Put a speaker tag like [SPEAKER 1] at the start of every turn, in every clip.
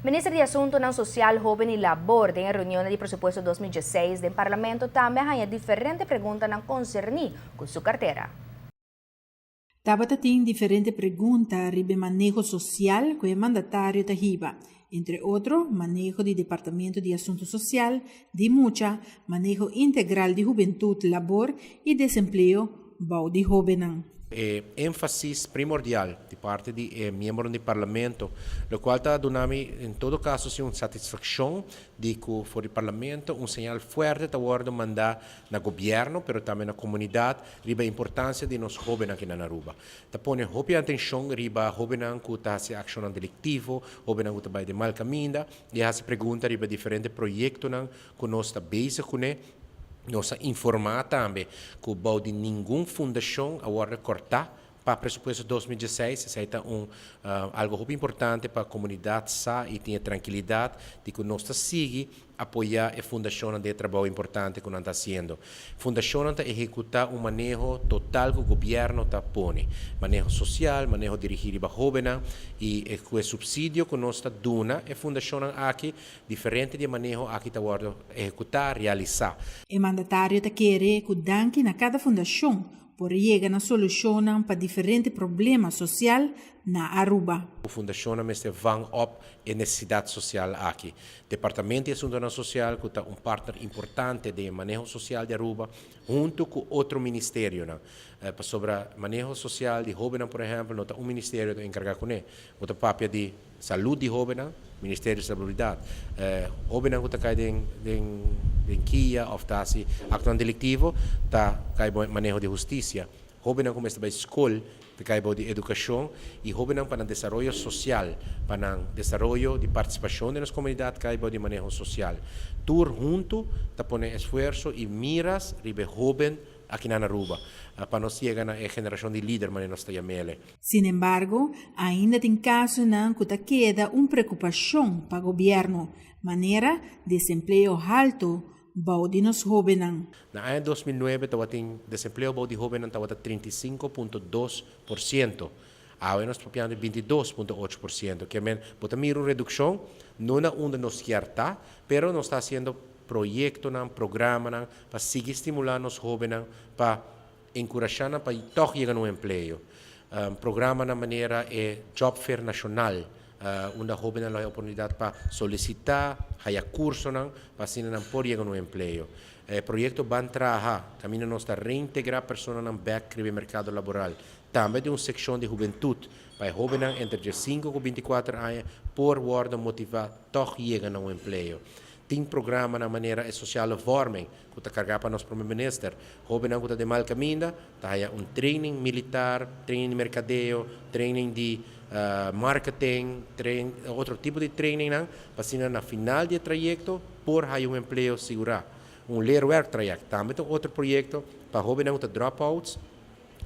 [SPEAKER 1] Minister di Asuntonan Social, Hoben y Labor den reunion di presupuesto 2016 den Parlamento tambe a haya diferente preguntanan concerni cu su cartera.
[SPEAKER 2] Tabata tin diferente pregunta riba e maneho social cu e mandatario ta hiba, entre otro maneho di Departamento di Asunto Social, di Mucha, maneho integral di hubentud, labor y desempleo bou di hobennan.
[SPEAKER 3] E énfasis primordial di parti di e miembronan di Parlamento, lokual ta duna mi en todo kaso si un satisfakshon di ku for di Parlamento un señal fuerte ta wòrdu mandá na gobièrnu pero tambe na komunidat riba e importansia di nos hóbennan aki na Aruba. Ta pone hopi atenshon riba hóbennan ku ta hasi akshonnan deliktivo, hóbennan ku ta bai den mal kaminda i a hasi pregunta riba diferente proyektonan ku nos ta bezig kuné. Nos a informá tambe ku bou di ningun fundashon a wòrdu kòrtá pa presupuesto 2016. Esei ta un algu hopi importante pa komunidat sa i tin e trankilidat di ku nos ta sigui apoyá e fundashonnan den e trabou importante ku nan ta hasiendo. Fundashonnan ta ehekutá un maneho total ku gobièrnu ta pone, maneho sosial, maneho dirigí riba hóbennan i ku e supsidio ku nos ta duna e fundashonnan aki, diferente di e maneho aki ta wòrdu ehekutá, realisá.
[SPEAKER 2] E mandatario ta kere ku danki na kada fundashon por yega na solushonnan pa diferente problema sosial na Aruba.
[SPEAKER 3] Fundashonnan mester van op e nesesidat sosial aki. Departamento di Asuntonan Sosial ku ta un partner importante den e maneho sosial di Aruba hunto ku otro ministerionan. Pasobra maneho sosial di hóbennan por ehèmpel no ta un ministerio ta enkargá kuné. Bo ta papia di salud di hóbennan, Ministerio di Salubridat. Hóbennan ku ta kai den den kia òf ta hasi aktonan deliktivo ta kai bo maneho di hustisia. Hóbennan ku mester bai skol ta kai bou di edukashon i hóbennan pa nan desaroyo sosial, pa nan desaroyo di partisipashon den nos komunidat kai bou di maneho sosial. Tur huntu ta pone esfuerso i miras riba e hóben aki na Aruba pa nos yega na e generashon di lider manera nos ta yam'ele.
[SPEAKER 2] Sinembargo, ainda tin kasonan ku ta keda un preokupashon pa gobièrnu, manera desempleo haltu bou di nos hóbennan.
[SPEAKER 3] Na aña 2009 tabatin desempleo bou di hóbennan tabata 35.2%. Awe nos ta papiando di 22.8%. Ke men bo ta mira un redukshon, no na unda nos kier ta, pero nos ta hasiendo proyektonan, programanan pa sigui stimulá nos hóbennan pa enkurashá nan pa tòg yega na un empleo. Programanan manera e Job Fair Nashonal, unda hóbennan lo hay oportunidat pa solisitá, haya kursonan pa asina nan por yega na un empleo. E proyekto Ban Traha, kaminda nos ta reintegrá personanan bèk riba e merkado laboral. Tambe tin un sekshon di hubentut pa e hóbennan entre 15 ku 24 aña por wòrdu motivá tòg yega na un empleo. Tin programanan manera e Sociale Vorming ku ta kargá pa nos Prome Minister. Hóbennan ku ta den mal kaminda ta haya un training militar, training di merkadeo, training di marketing, train otro tipo di trainingnan pa asina na final di e trayekto por haya un empleo sigurá. Un leerwerktraject tambe ta un otro proyekto pa hóbennan ku ta dropouts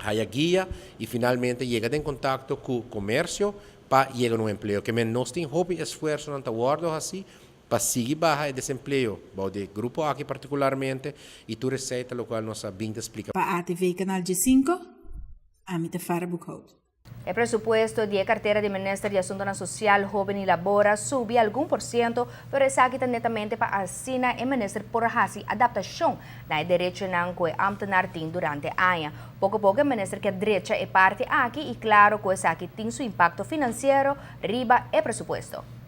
[SPEAKER 3] haya guia i finalmente yega den kontakto ku komersio pa yega na un empleo. Ke men nos tin hopi esfuersonan ta wòrdu hasi pa sigui baha e desempleo bou di e grupo aki partikularmente i tur esei ta lokual nos a bin ta splika.
[SPEAKER 2] Pa ATV Kanal 15, ami ta Farah Boekhout.
[SPEAKER 1] E presupuesto di e cartera di Minister di Asuntonan Social, Hoben y Labor a subi algun por ciento, pero esaki ta netamente pa asina e minister por haci adaptacion na e derechonan cu e ambtenaar tin durante aña. Poco poco e minister kier drecha e parti aki y claro cu esaki tin su impacto financiero riba e presupuesto.